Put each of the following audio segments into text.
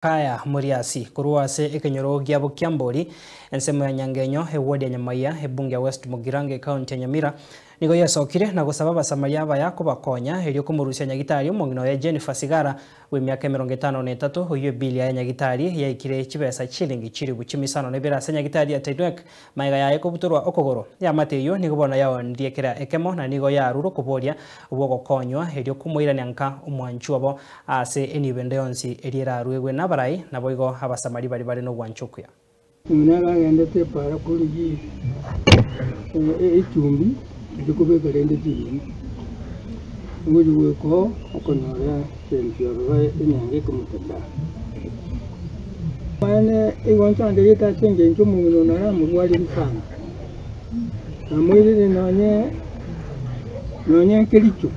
Kaya Muriasi korwa ase ekenyoro giabo kiambori ensemo ya Nyangenyo eward ya Nyamaiya ebunge ya West Mugirango ekaunti ya Nyamira nigo yesokire na gosaba abasamaria abaya kobakonya erio komorusia nyagitari omong'ina oye Jennifer Sigara bwa emiaka 53 oywo ebili yaye nyagitari yaikire chibesa chilingi chiribu chimisano na ibere ase nyagitari ya Tenwek maega yaye kobutorwa okogoro yamate eywo nigo bono yaondirie kera ekemo na nigo yarure okoboria bw'ogokonywa erio komoirania nka omwanchu obo ase enibo ende yonsi eria erarwegwe nabarai naboigo abasamari bari bare nobwanchu okuya. Omwana agendete epara korigia echumbi erio kobeka rende chirimi, ogochia goika oo okonyora esenti ororo enyanga ekomotacha. Amaene igo nchanderete ase eng'encho omong'ina oyo nare amorwarire sana, namoirire nonye nonye kericho,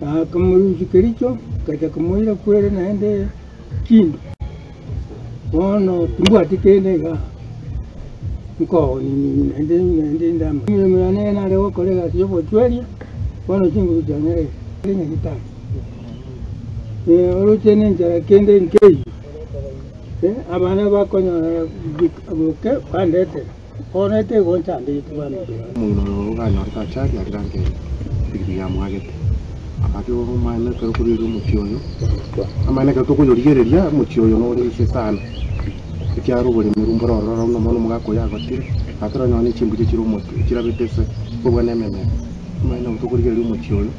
akamorusia kericho, ngacha komoira kwere naende kindi. Bono timbwati kende igaa, nkooni naende naende ndama. Emeremo yane nare gokora egasi ya obochweria, bono chinguru chiane ere nyagetari. Oroche na enchara kende nkeiyo, abana bakonyora boke bandetera, bono etego nchandegete bamito bane. Omong'ina oyo oganyorete achari arire ange epikipiki yamwagete. Gaki omaene ekero okorigereria omochie oyo, amaene ekero tokoyorigereria omochie oyo nore inse sana, ekiagera oboremeri mbore ororo buna bono omogaka oyo agotire, gaki oranyore ne chimbuche chire omotwe chirabete ase kobua na ememera. Amaene nabo tokorigereria omochie oyo,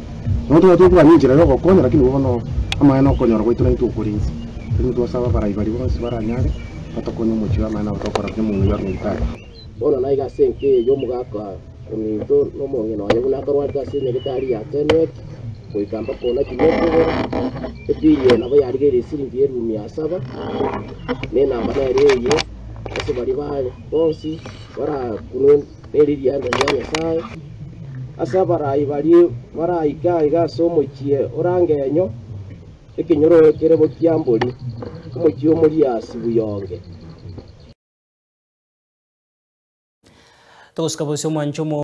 nabo toba tokogania enchera ya ogokonya lakini bono amaene okonyora gwaito naintwe okore inse. Lakini twasaba abarai baria bonsi baranyare, batokonye omochie oyo amaene nabo tokora buya omong'ina oyio are nyagetari. Bono naiga ase enka eye y'omogaka ominto na omong'ina oye buna akarwarete ase enyagetari ya Tenwek, goika mpaka onachire okogoro. Ebili eye nabo yarigeire esiringi y'elifu mia saba, na enamba nere eye ase baria bare bonsi barakunwe neriria ria Nyasae. Ase abarai baria baraike aiga ase omochie orangenyo, ekenyoro kere bokiambori, omochie omoriasi buyonge. Togosika bosio omwancho omo.